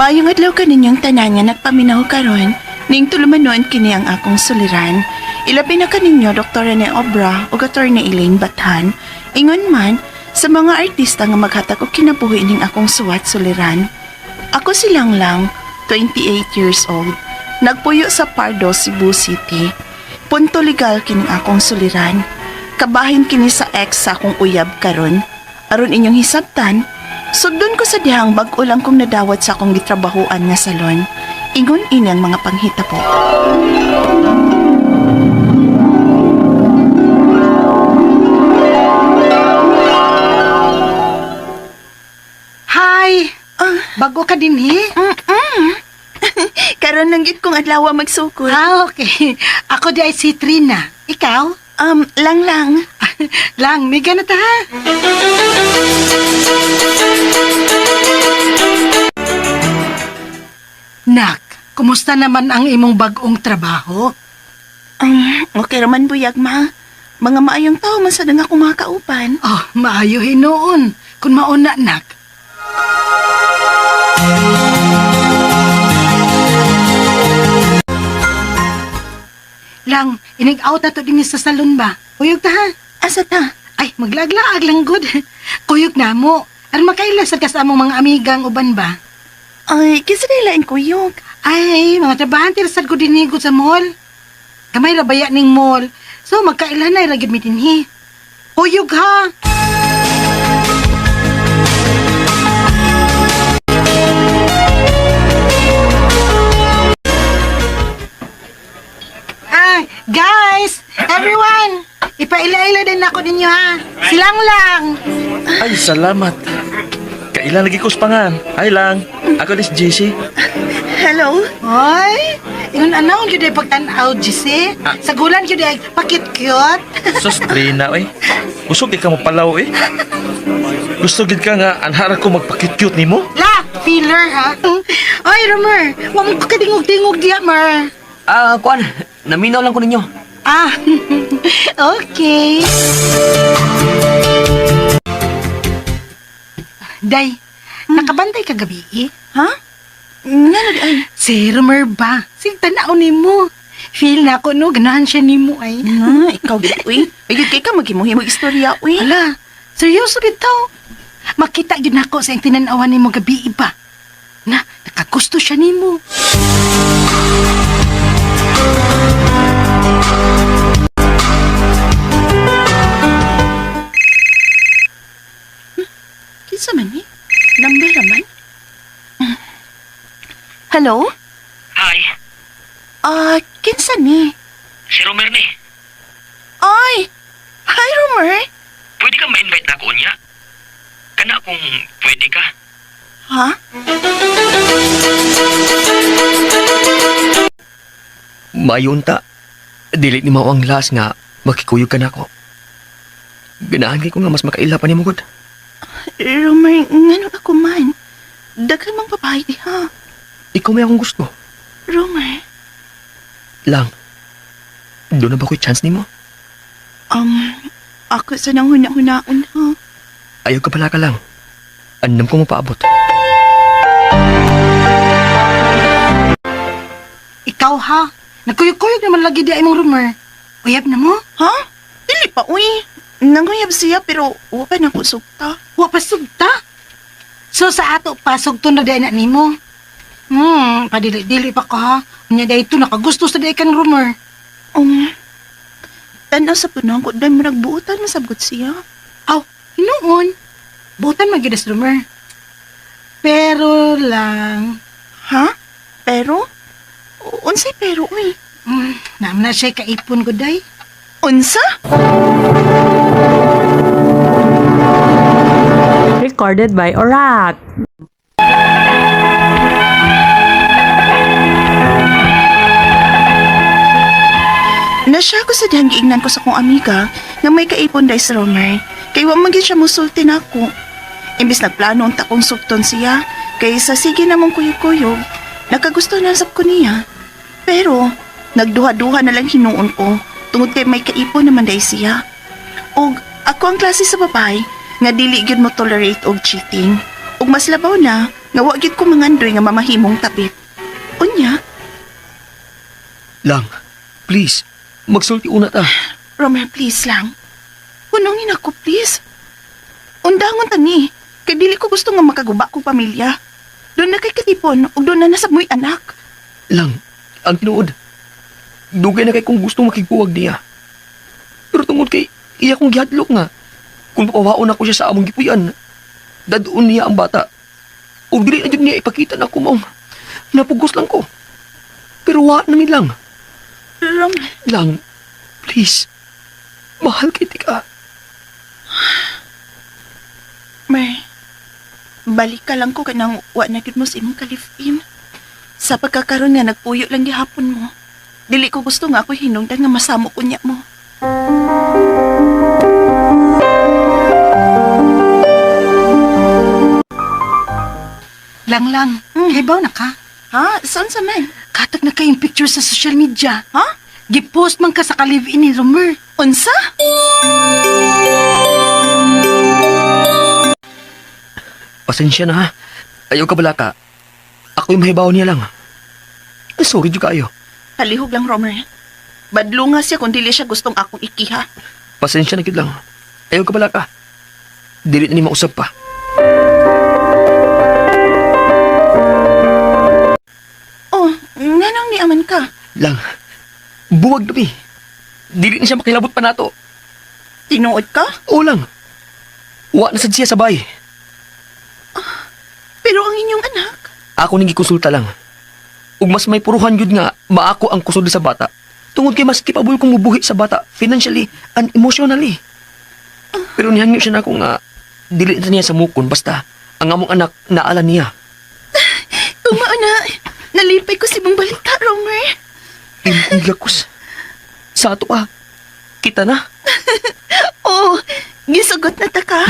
Maayong adlaw kaninyong tanan nga nagpaminaw karon ning tulumanon kini ang akong suliran. Ilabi na kaninyo Dr. Rene Obra ug Attorney Elaine Bathan. Ingon man sa mga artista nga maghatag og kinabuhi ning akong suwat suliran. Ako si Langlang, 28 years old. Nagpuyo sa Pardo, Cebu City. Punto legal kining akong suliran. Kabahin kini sa ex sa akong uyab karon. Aron inyong hisabtan, sundon ko sa dihang bag-o lang kong nadawat sa akong gitrabahoan nga salon. Ingon ini ang mga panghitabo. Hi! Ah. Bago ka din eh? Karon lang gid kong adlaw magsukod. Ah, okay. Ako di ay si Trina. Ikaw? Lang lang. Lang, may ganito ha. Nak, kumusta naman ang imong bagong trabaho? Okay raman buyag ma. Mga maayong tao man sad ang akong mga kauban. Oh, maayo hinuon. Kung mauna, nak. Lang, inig-out na to din sa salon ba? Kuyog ta ha? Asa ta? Ay, maglaglaag lang good. Kuyog na mo. Aron makaila sad ka sa among mga amigang uban ba? Ay, kinsa nila ang kuyog? Ay, mga trabahante ra sad ko dinhi gud sa mall. Gamay ra baya ning mall. So magkaila na ra gyud mi dinhi. Kuyog ha. Ah, guys, everyone, ipaila-ila din ako ninyo ha. Silang lang. Ay, salamat. Kailan lagi ko pangan. Ay lang. Ako dis JC. Hello? Hoy, ingon anaw gyud ay pagtan-aw, Jesse. Sagulan gyud ay pakit-cute. Sus, Trina, oy. Busog kay ka mo palaw, eh. Gusto gid ka nga anhara ko magpakit-cute nimo? La, feeler ha. Oy, Romer, wa mo ko kadingog-dingog diya, Mer. Ah, kuan, naminaw lang ko ninyo. Ah, okay. Day, nakabantay ka gabi eh? Ha? Ngano di ay? Si Romer ba? Sig tanaw nimo. Feel na ako no, ganahan siya nimo ay. Na, ikaw gid uy. Ay gid kay ka maghimuhimog istorya uy. Ala, seryoso bitaw. Makita gyud nako sa iyang tinan-awan nimo gabi iba. Na, nakagusto siya nimo. Kinsa man ni? Number raman? Hello? Hi, Ah, kinsa ni? si Romer ni. Ay! Hi, Romer! Pwede ka ma-invite na ako niya? Kana kung pwede ka. Ha? Mayon ta. Dili ni mao ang last nga makikuyog ka nako. Ganahan kay ko nga mas makaila pa nimo gud. Romer, ngano ako man? Daghan mang babae diha. Ikaw may akong gusto. Romer, Lang. Doon na ba ko'y chance nimo? ako sa nang huna-hunaon ha. Ayaw ka pala ka lang. Andam ko mapaabot. Ikaw ha, nagkuyog-kuyog naman lagi di ay mong rumor. Uyab na mo? Ha? Dili pa, uy. Nanguyab siya pero wa pa na ko sugta. Wa pa sugta. So sa ato pa sugto na di na nimo. Padili-dili pa ko ha. Unya dayto nakagusto sa di kan rumor. Tanaw sa punong ko dahil nagbuotan masabgot siya. Aw, hinuon. Butan man gyud as rumor. Pero lang, Ha? Pero? Unsay pero, uy? naam na siya kaipon ko day. Unsa? Recorded by Orat. Nasya ko sa dihang giingnan ko sa kong amiga nga may kaipon dahil sa Romer. Kay wa man gyud siya musulti nako. Imbis nagplano unta kong sugton siya, kay sa sige namong kuyog-kuyog, nakagusto na sab ko niya. Pero nagduha-duha na lang hinuon ko tungod kay may kaipon naman dahil siya. Og ako ang klase sa babae nga dili gyud mo tolerate og cheating. Ug mas labaw na Nga wa gyud ko mangandoy nga mamahimong tabit. Unya, Lang, please, magsulti una ta. Romer, please lang. Hunongin ako, please. Undangon ta ni. Kay dili ko gusto nga makaguba kong pamilya. Doon na kay katipon ug doon na nasab mo'y anak. Lang, ang tinuod. Dugay na kay kung gusto makigbuwag niya. Pero tungod kay iya kong gihadlok nga. Kung papawaon ako siya sa among gipuy-an, dadoon niya ang bata. O dili na jud niya ipakita na ako maong napugos lang ko. Pero wa na mi lang. Romer, Lang, please. Mahal kay tika. Mer, balik ka lang ko kanang wa na gyud mo sa imong kalifin. Sa pagkakaroon nga nagpuyo lang gihapon mo. Dili ko gusto nga ako hinungdan nga masamo ko niya mo. Lang lang, hibaw na ka. Ha? Saan sa man? Katag na kayong picture sa social media. Ha? Gipost man ka sa ka-live-in ni Romer. Unsa? Pasensya na ha. Ayaw ka balaka. Ako'y mahibaw niya lang. Sorry jud kayo. Palihog lang, Romer. Badlo nga siya kung dili siya gustong akong ikiha. Pasensya na gyud lang. Ayaw ka balaka. Dili na ni mausap pa. Oh, nganong niaman ka? Lang, buwag na mi. Dili na siya makilabot pa nato. Tinuod ka? Oo lang. Wa na sad siya sa bay. Pero ang inyong anak? Ako ning gikonsulta lang. Ug mas may puruhan gyud nga maako ang kusod sa bata. Tungod kay mas capable kong mubuhi sa bata financially and emotionally. Pero nihangyo siya nako nga dili na niya sa mukon basta ang among anak naala niya. Kung mauna, nalipay ko si mong balita, Romer. Imong gakos. Sa ato ah. Kita na. Oh, gisugot na ta ka.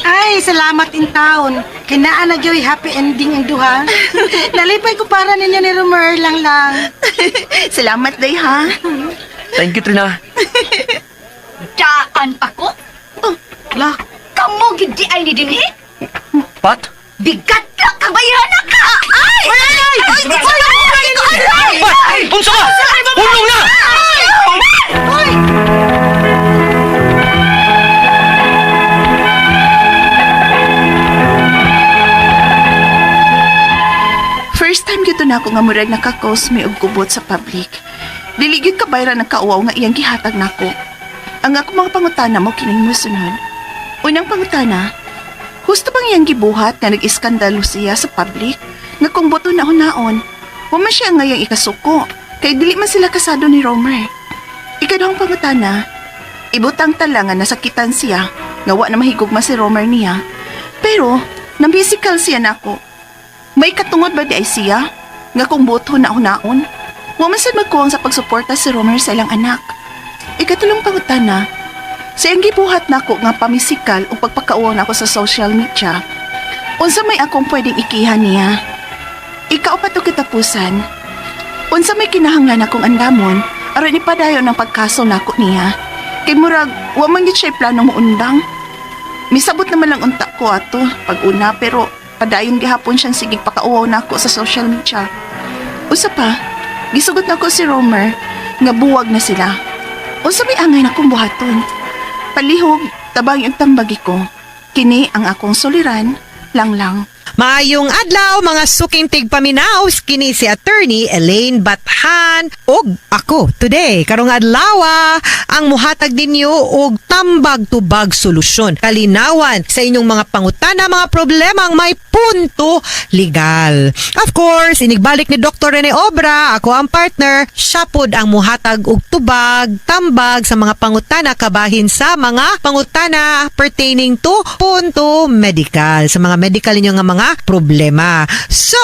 Ay, salamat in town. Kinaan na gyud happy ending ang duha. Nalipay ko para ninyo ni Romer lang lang. Salamat, day, ha? Thank you, Trina. Daan pa ko? La, Kamo gid di ay ni dinhi? Pat? Bigat lang ka bayana ka. Ay! Ay! Ay! Ay! Ay! Pat! Unsa ka? Hunong na! First time gyud to na ako nga murag naka-cause may og gubot sa public. Dili gyud kabayran ang kauwaw nga iyang gihatag nako. Ang ako mga pangutana mo kining mosunod. Unang pangutana, husto bang iyang gibuhat nga nag-iskandalo siya sa public nga kung boto na hunaon, wa man siya ngayang ikasuko kay dili man sila kasado ni Romer. Ikaduhang pangutana, ibutang tala nga nasakitan siya nga wa na mahigugma si Romer niya. Pero nambisikal siya nako. May katungod ba di ay siya? Nga kung boto na hunaon? Wa man sad magkuwang sa pagsuporta si Romer sa ilang anak. Ikatulong pangutana, sa iyang gibuhat nako nga pamisikal o pagpakauwaw nako sa social media, unsa may akong pwedeng ikiha niya? Ikaw pa to kitapusan. Unsa may kinahanglan akong andamon, aron ipadayon ang pagkaso nako niya. Kay murag, wa man gid siya plano moundang. Misabot naman lang unta ko ato pag una pero padayon gihapon siyang sigig pakauwaw nako sa social media. Usa pa, gisugot nako si Romer nga buwag na sila. Unsa may angay nakong buhaton? Palihog, tabang yung tambagi ko. Kini ang akong suliran, langlang. Maayong adlaw mga suking tigpaminaw kini si Attorney Elaine Bathan ug ako today karong adlaw ang muhatag ninyo og tambag-tubag solusyon kalinawan sa inyong mga pangutana mga problema ang may punto legal. Of course, inigbalik ni Dr. Rene Obra, ako ang partner, siya pod ang muhatag og tubag, tambag sa mga pangutana kabahin sa mga pangutana pertaining to punto medical. Sa mga medical ninyo nga mga mga problema. So,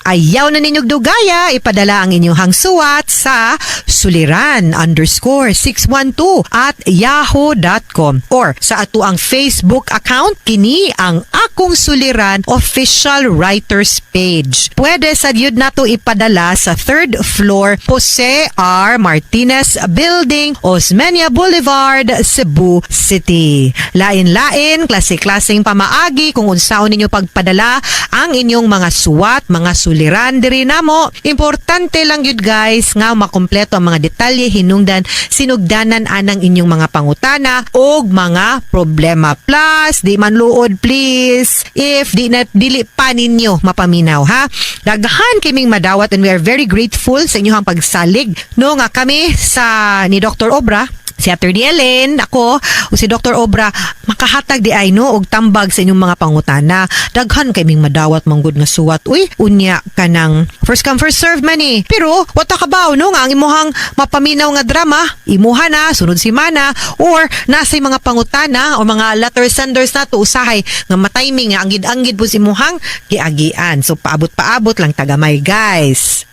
ayaw na ninyong dugaya, ipadala ang inyong suwat sa suliran_612@yahoo.com or sa atoang Facebook account, kini ang Akong Suliran Official Writers Page. Pwede sa yun nato ipadala sa third floor, Jose R. Martinez Building, Osmeña Boulevard, Cebu City. Lain-lain, klase-klaseng pamaagi kung unsaon ninyo pagpadala ang inyong mga suwat, mga suliran diri namo. Importante lang yun, guys, nga makumpleto ang mga detalye, hinungdan, sinugdanan anang inyong mga pangutana og mga problema. Plus, di man luod, please, if di na dili pa ninyo mapaminaw, ha. Daghan kaming madawat and we are very grateful sa inyong pagsalig, no, nga kami sa ni Dr. Obra, si Attorney Ellen, ako, o si Dr. Obra, makahatag di ay, no, og tambag sa inyong mga pangutana. Daghan kay ming madawat manggod nga suwat. Uy, unya ka ng first come first serve man eh. Pero, wata ka ba, no, nga ang imuhang mapaminaw nga drama, imuha na, sunod si mana, or nasa mga pangutana o mga letter senders na to usahay nga matiming nga anggid-anggid po si imuhang giagian. So, paabot-paabot lang tagamay, guys.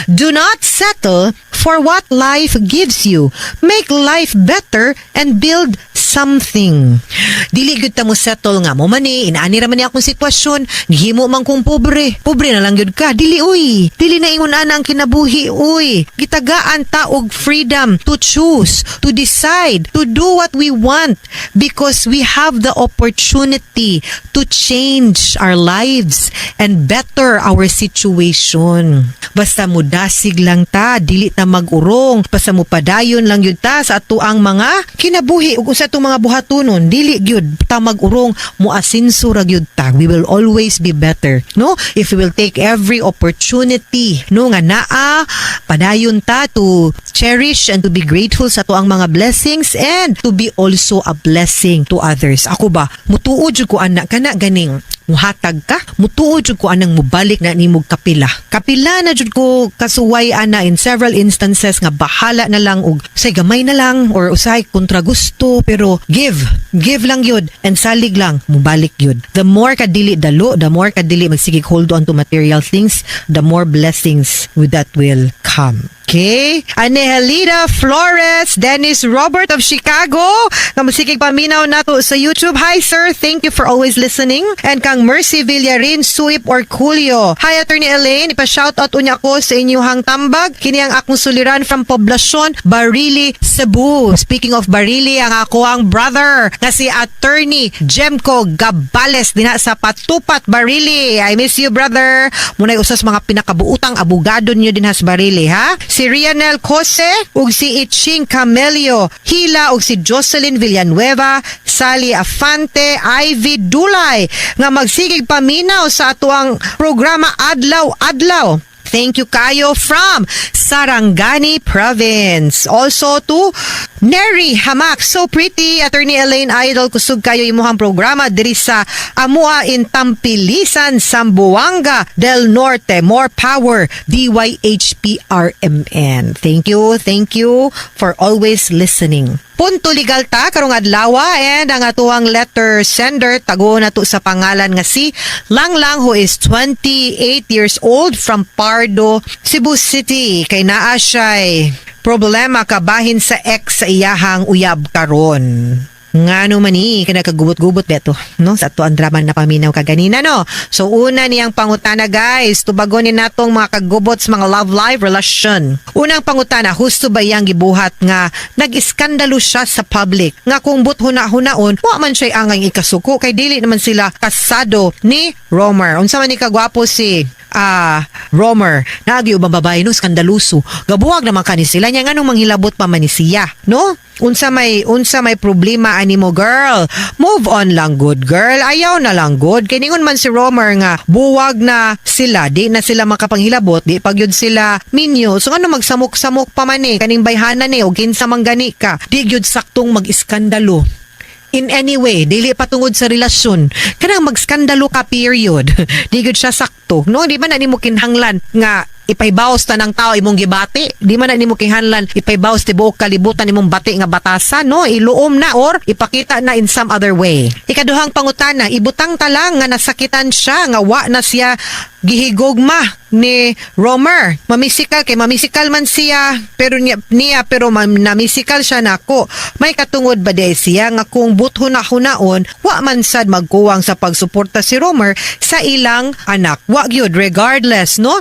Do not settle for what life gives you. Make life better and build something. Dili gyud ta mo settle nga mo man eh, inaani ra man ni akong sitwasyon, nihimo man kong pobre. Pobre na lang gyud ka. Dili uy. Dili na ingon ana ang kinabuhi uy. Gitagaan ta og freedom to choose, to decide, to do what we want because we have the opportunity to change our lives and better our situation. Basta mudasig lang ta, dili ta mag-urong, basta mupadayon lang yun ta sa atoang mga kinabuhi ug sa atong mga buhatonon, dili gyud ta mag-urong, muasinso ra gyud ta. We will always be better, no? If we will take every opportunity, no, nga naa, padayon ta to cherish and to be grateful sa atoang mga blessings and to be also a blessing to others. Ako ba, mutuo jud ko ana kana ganing muhatag ka, mutuo jud ko anang mubalik na nimo kapila. Kapila na jud ko kasuway ana in several instances nga bahala na lang og say gamay na lang or usay kontra gusto, pero give, give lang yun and salig lang, mubalik yun. The more ka dili dalo, the more ka dili magsigig hold on to material things, the more blessings with that will come. Okay? Anehelita Flores, Dennis Robert of Chicago, nga mosigig paminaw nato sa YouTube. Hi, sir. Thank you for always listening. And kang Mercy Villarin, Suip Orculio. Hi, Attorney Elaine. Ipa-shoutout unya ko sa inyong tambag. Kini ang Akong Suliran from Poblacion, Barili, Cebu. Speaking of Barili, ang ako ang brother nga si Attorney Jemco Gabales dinha sa Patupat, Barili. I miss you, brother. Muna'y usas mga pinakabuutang abogado niyo dinha sa Barili, ha? Si Rianel Cose ug si Itching Camelio Hila ug si Jocelyn Villanueva, Sally Afante, Ivy Dulay nga magsigig paminaw sa atuang programa adlaw-adlaw. Thank you kayo from Sarangani Province. Also to Neri Hamak. So pretty, Attorney Elaine Idol, kusog kayo imuhang programa diri sa Amua in Tampilisan, Zamboanga del Norte. More power, DYHPRMN. Thank you for always listening. Punto legal ta karong adlaw and ang atuang letter sender tago na to sa pangalan nga si Lang Lang, who is 28 years old from Pardo, Cebu City, kay naa siya'y problema kabahin sa ex sa iyahang uyab karon. Ngano man ni kinakagubot-gubot beto, no, sa ato ang drama na paminaw kaganina, no. So una niyang pangutana, guys, tubagon ni natong mga kagubot sa mga love life relasyon. Unang pangutana, husto ba iyang gibuhat nga nag-iskandalo siya sa public nga kung but huna-hunaon wa man siya angay ikasuko kay dili naman sila kasado ni Romer? Unsa man ni kagwapo si Romer, naagi ubang babae, no, skandaluso. Gabuwag naman kani sila niya, nganong manghilabot pa man ni siya, no? Unsa may problema ani mo, girl? Move on lang good, girl. Ayaw na lang good. Kay ningon man si Romer nga buwag na sila, di na sila makapanghilabot, di pag yun sila minyo. So ano magsamok-samok pa man eh kaning bayhana ni og kinsa man gani ka? Di gyud saktong mag-iskandalo in any way, dili patungod sa relasyon. Kanang magskandalo ka, period. Di gyud siya sakto. No, di ba na nimo kinhanglan nga Ipahibaw sa tanang tao imong gibati. Di man na nimo kinahanglan ipahibaw sa tibuok kalibutan imong bati nga batasan, no? Iluom na or ipakita na in some other way. Ikaduhang pangutana, ibutang ta lang nga nasakitan siya nga wa na siya gihigugma ni Romer. Mamisikal kay mamisikal man siya pero niya pero namisikal siya nako. May katungod ba di siya nga kung buthon na hunaon wa man sad magkuwang sa pagsuporta si Romer sa ilang anak? Wa gyud, regardless, no,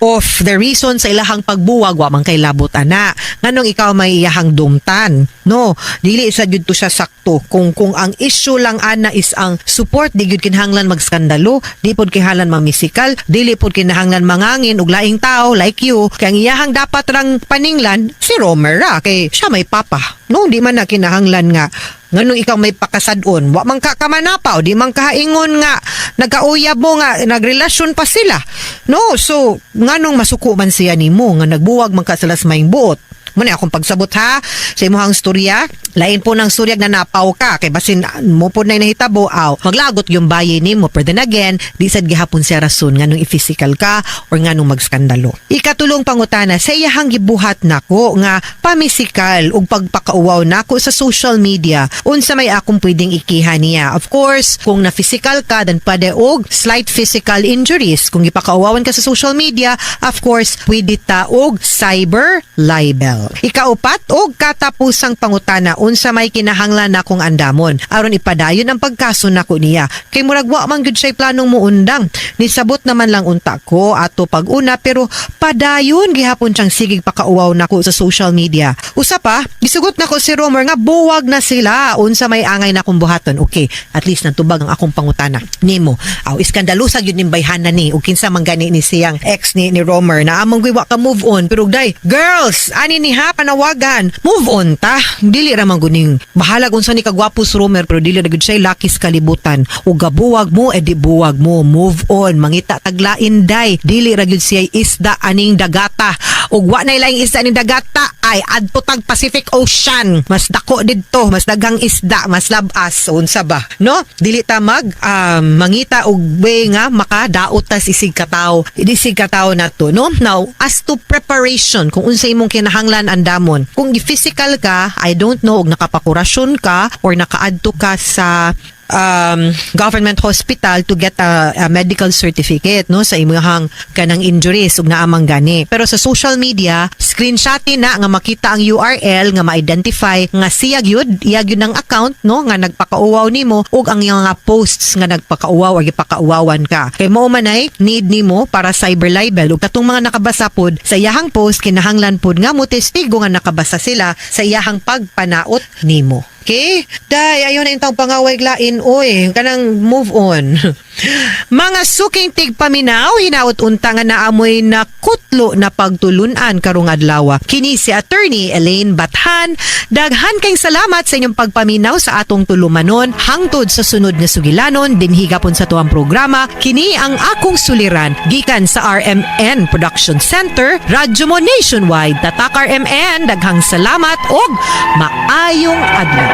of the reason sa ilahang pagbuwag, wa man kay labot ana. Nganong ikaw may iyahang dumtan, no? Dili sa gyud to siya sakto. Kung ang issue lang ana is ang support, di gyud kinahanglan magskandalo, di pod kinahanglan mamisikal, dili pod kinahanglan mangangin og laing tao like you. Kay ang iyahang dapat rang paninglan si Romer ra kay siya may papa, no? Di man na kinahanglan nga nganong ikaw may pakasad-on. Wa man ka kamanapaw, di man kaingon nga nagkauyab mo nga nagrelasyon pa sila, no? So nganong masuko man siya nimo nga nagbuwag man ka sila sa maayong buot? Mao na akong pagsabot ha sa imong storya. Lain po ng storya na napaw ka kay basin mo po na nahitabo, aw maglagot yung bayi nimo. Pero then again, di sad gihapon siya rason nganong i-physical ka or nganong magskandalo. Ikatulong pangutana, sa iyahang gibuhat nako nga pamisikal ug pagpakauwaw nako sa social media, unsa may akong pwedeng ikiha niya? Of course, kung na physical ka, then pwede og slight physical injuries. Kung gipakauwawan ka sa social media, of course, pwede ta og cyber libel. Ikaupat og katapusang pangutana, unsa may kinahanglan nakong andamon aron ipadayon ang pagkaso nako niya? Kay murag wa man gyud siya planong muundang. Nisabot naman lang unta ko ato pag-una pero padayon gihapon siyang sigig pakauwaw nako sa social media. Usa pa, gisugot nako si Romer nga buwag na sila. Unsa may angay nakong buhaton? Okay, at least natubag ang akong pangutana nimo. Aw, iskandalusa gyud ning bayhana ni ug kinsa man gani ni siyang ex ni Romer na among wa ka move on. Pero day, girls, ani ni ha, panawagan, move on ta. Dili ra man guning bahalag unsa ni kagwapo si Romer, pero dili ra gud siya laki sa kalibutan. Ug gabuwag mo, edi buwag mo. Move on, mangita taglain, day. Dili ra gyud siya isda aning dagata, ug wa nay laing isda aning dagata ay adto tag Pacific Ocean. Mas dako didto, mas daghang isda, mas labas. Unsa ba, no? Dili ta mag mangita og way nga makadaot tas isig katawo, isig katawo nato, no? Now, as to preparation, kung unsa imong kinahanglan andamon kung gi-physical ka, I don't know og nakapakurasyon ka or nakaadto ka sa government hospital to get a medical certificate, no, sa imong kanang injuries ug naamang gani. Pero sa social media, screenshotin na nga makita ang URL nga ma-identify nga siya gyud, iya gyud ang account, no, nga nagpakauwaw nimo ug ang iyang mga posts nga nagpakauwaw or gipakauwawan ka. Kay mao man ay need nimo para cyber libel. Ug katong mga nakabasa pod sa iyahang post, kinahanglan pod nga mo testigo nga nakabasa sila sa iyahang pagpanaot nimo. Okay? Day, ayaw na intang pangaway lain, oy. Kanang move on. Mga suking tigpaminaw, hinaot unta nga naamoy na kutlo na pagtulunan karong adlaw. Kini si Attorney Elaine Bathan. Daghan kayong salamat sa inyong pagpaminaw sa atong tulumanon. Hangtod sa sunod nga sugilanon, dinhi gapon sa tuang programa, kini ang akong suliran gikan sa RMN Production Center, Radyo Mo Nationwide. Tatak RMN, daghang salamat og maayong adlaw.